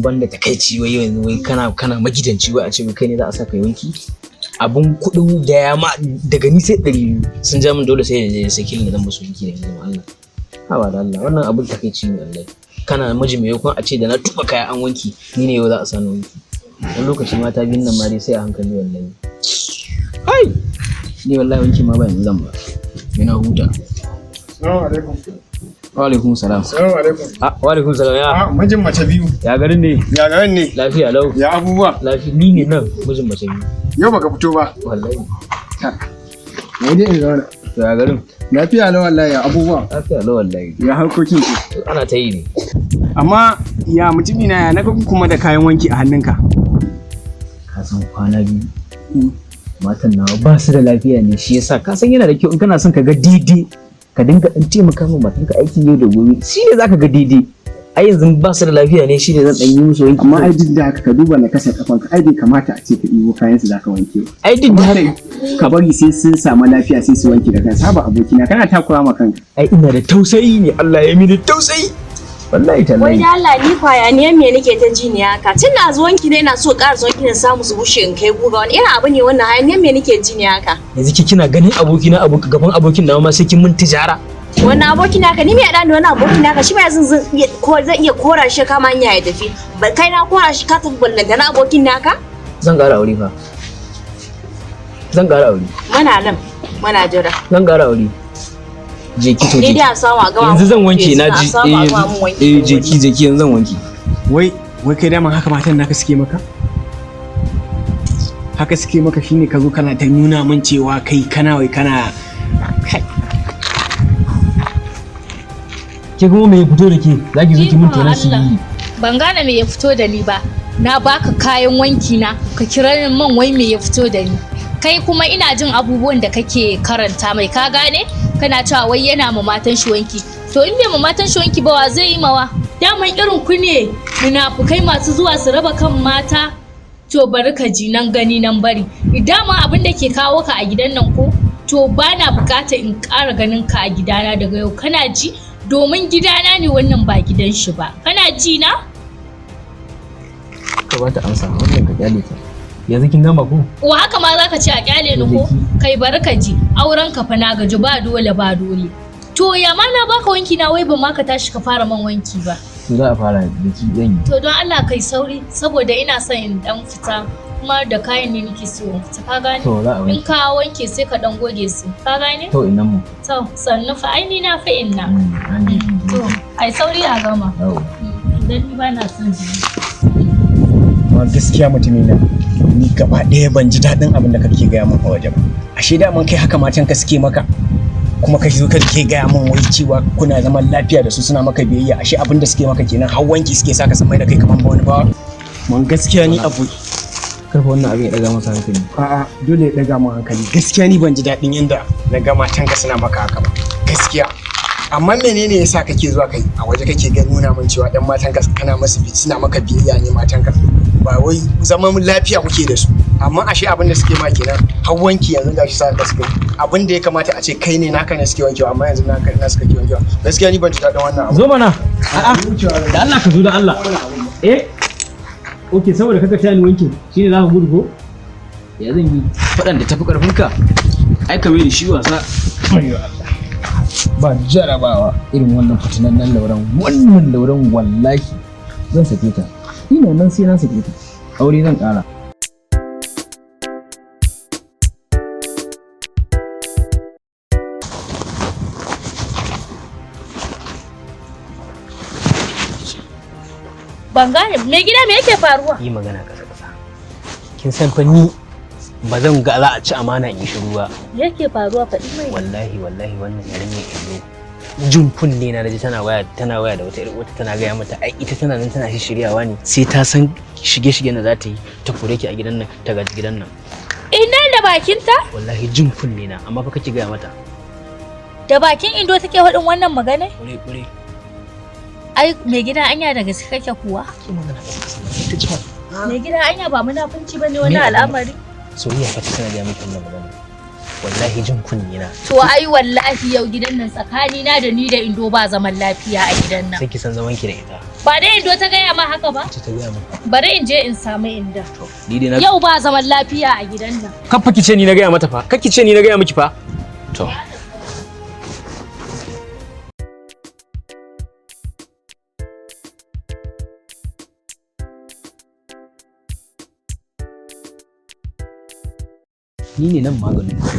Banda takaici, wai yanzu wai kana magidanci, wai a ce wai kai ne za a saka wanki abun kuɗin da ya ma daga ni sai 200 sun ja min, dole sai da sai kilin da zan musu wanki da yanzu. Allah, haba da Allah, wannan abun takaici ne wallahi. Kana miji, mai yakon a ce da na tuba kaya an wanki, ni ne yau za a sani wanki. Wani lokaci mata biyun nan ma dai sai a hankali wallahi. Hai, ni wallahi wanki ma ba yanzu zan ba, yana huta. Salamu alaikum. Wa alaikum salam. Salamu alaikum. Ah, wa alaikum salam ya. Ah, mijin mace biyu. Ya garin ne? Ya garin ne? Lafiya lau. Ya abubuwa? Lafiya, ni ne nan mijin mace biyu. Yau baka fito ba. Wallahi. Wai dai in zauna. To, ya garin? Lafiya lau wallahi, ya abubuwa? Lafiya lau wallahi. Ya harkokin ki? To, ana ta yi ne. Amma ya mutumi na, ya naga kuma da kayan wanki a hannunka? Ka san kwana biyu matan nawa ba su da lafiya ne, shi yasa. Ka san yana da kyau in kana son ka ga daidai, ka dinga dan taimaka ma matanka aikin yau da gobe, shi ne zaka ga daidai. Ai yanzu ba su da lafiya ne, shi ne zan dan yi musu wanki. Amma ai duk da haka, ka duba na kasa kafanka, ai bai kamata a ce ka ɗibo kayan su zaka wanke ba. Ai duk da haka Ka bari sai sun samu lafiya sai su wanke da kansu. Haba abokina, kana takura ma kanka. Ai ina da tausayi ne, Allah ya mini tausayi wallahi Wai tallahi. Da Allah, ni kwaya ne, me nake ta ji ne haka? Tun da zuwanki ne ina so ƙara zuwanki na samu su bushe in kai guga. Wani irin abu ne wannan hayaniyan, me nake ji ne haka? Yanzu ki kina ganin abokina, aboki gaban abokin nawa ma sai kin mun tijara. Wannan abokin naka, ni me ya da wani abokin naka? Shi ma yanzu zan iya ko zan iya kora shi kama hanya ya tafi. Ba kai na kora shi ka tafi, ballanta na abokin naka? Zan ƙara aure fa, zan ƙara aure. Muna nan muna jira. Zan ƙara aure, je ki to. Ni Je dai a samu a gama yanzu mun zan wanke wanke na su, a ji. samu a gama mun wanke Eh, da je wuri. ki, je ki, yanzu zan wanke. Wai kai daman haka matan naka suke maka? Haka suke maka, shine ka zo kana ta nuna min cewa kai kana wai kana kai. Ke kuma me ya fito da ke zaki zo ki mun tonan sirri? Ban gane me ya fito da ni ba. Na baka kayan wanki na, ka kira man wai me ya fito da ni. Kai kuma ina jin abubuwan da kake karanta mai, ka gane? Kana cewa wai yana ma matan shi wanki. To, in bai ma matan shi wanki ba, wa zai yi mawa? Daman irin ku ne munafukai masu zuwa su raba kan mata. To, bari ka ji, nan gani nan bari. Dama abin da ke kawo ka a gidan nan ko, to ba na bukata in ƙara ganin ka a gidana daga yau, kana ji? Domin gidana ne wannan, ba gidan shi ba, kana ji na? Ka ba ta amsa wannan, ka kyale ta. Yanzu kin gama ko? Wa haka ma zaka ce a kyale ni ko? Kai, bari ka ji, auren ka fa na gaji, ba dole ba dole. To, ya ma na baka wanki na, wai ba ma ka tashi ka fara man wanki ba? To, za a fara da ki zan yi. To, don Allah kai sauri, saboda ina son in dan fita, kuma da kayan ne nake so in fita, ka gane? To, za a In wanke. ka wanke sai ka dan goge su, ka gane? To, innan mu. To, sannu fa, ai ni na fa inna. An ji. To, ai sauri a gama. Yau. Dan ni ba na son jini. Amma gaskiya mutumina, ni gaba ɗaya ban ji daɗin abin da kake gaya min a waje ba. Ashe daman kai haka matan ka suke maka? Kuma ka zo kake gaya min wai cewa kuna zaman lafiya da su, suna maka biyayya, ashe abin da suke maka kenan, har wanki suke saka san mai da kai kaman ba wani ba. Man gaskiya ni abu Karfa wannan abin ya daga masa hankali. A'a, dole ya daga min hankali. Gaskiya ni ban ji daɗin yanda na ga matanka suna maka haka ba. Gaskiya. Amma menene yasa kake zuwa kai a waje kake ga nuna min cewa ɗan matanka kana masu bi, suna maka biyayya ne matanka? Ba wai zaman lafiya kuke da su. Amma ashe abin da suke ma kenan, har wanki yanzu gashi sa ka suke. Abin da ya kamata a ce kai ne naka ne suke wankewa, amma yanzu naka na suka ke wankewa. Gaskiya ni ban ji daɗin wannan abu. Zo mana. A'a, da Allah ka zo, da Allah. Eh, okay, saboda kaka taya ni wankin shine za ka gudu ko? Ya zan yi faɗan da tafi ƙarfinka, ai ka mai da shi wasa. Ba jarabawa irin wannan fitinannen lauran, wannan lauran wallahi zan sake ta. Ina nan sai na sake ta, aure zan ƙara. Ban gane, mai gida, me yake faruwa? Yi magana kasa kasa. Kin san fa ni ba zan ga za a ci amana in yi shiru ba. Me yake faruwa? Faɗi mai. Wallahi wallahi, wannan yarinyar Indo, jin kunne na naji tana waya da wata ƴar uwarta, tana gaya mata ai ita tana nan tana shiryawa ne, sai ta san shige shige na za ta yi ta kore ki a gidan nan, ta gaji gidan nan. Ina da bakinta? Wallahi jin kunne na, amma fa kake gaya mata. Da bakin Indo take faɗin wannan magana? Kure kure. Ai mai gida, anya da gaske kake kuwa? Ki magana kasa kasa, ta ji. Mai gida, anya ba munafunci bane wani Me abu? al'amari? Soyayya fa tana gaya miki wannan magana, wallahi jin kunne na. To, ai wallahi yau gidan nan tsakani na da ni da Indo ba zaman lafiya a gidan nan. Sai ki san zaman ki da ita. Ba dai Indo ta gaya ma haka ba? Ita ta gaya min. Bari in je in samu Inda. Ni dai na Yau ba zaman lafiya a gidan nan. Kafa ki ce ni na gaya mata fa. Kar ki ce ni na gaya miki fa. To. Ni ne nan maganin ku.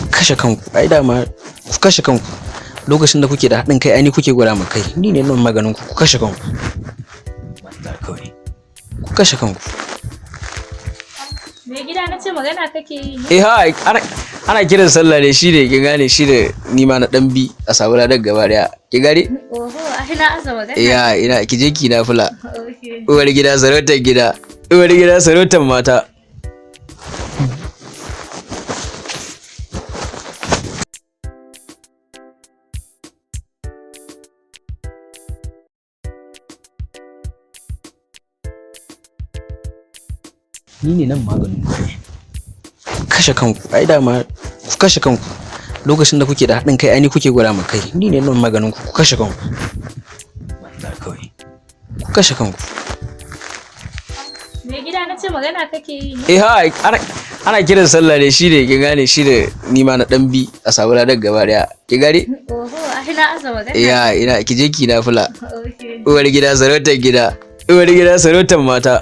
Kashe kanku, ai dama ku kashe kanku. Lokacin da kuke da haɗin kai ai ni kuke gwada ma kai. Ni ne nan maganin ku, ku kashe kanku. Banza kawai. Ku kashe kanku. Mai gida na ce magana kake yi ne? Eh ha ana ana kiran sallah ne shi ne kin gane shi ne ni ma na dan bi a samu ladar gaba daya. Kin gane? Oho, ai na aza magana. Ya ina ki je ki na fula. Okay. Uwar gida sarautar gida. Uwar gida sarautar mata. Ni ne nan maganin ku. Kashe kanku, ai dama ku kashe kanku. Lokacin da kuke da haɗin kai ai ni kuke gwada ma kai. Ni ne nan maganin ku, ku kashe kanku. Banza kawai. Ku kashe kanku. Mai gida na ce magana kake yi ne? Eh ha ana ana kiran sallah ne shi ne kin gane shi ne ni ma na dan bi a samu ladar gaba daya. Kin gane? Oho, ai na aza magana. Ya ina ki je ki na fula. Okay. Uwar gida sarautar gida. Uwar gida sarautar mata.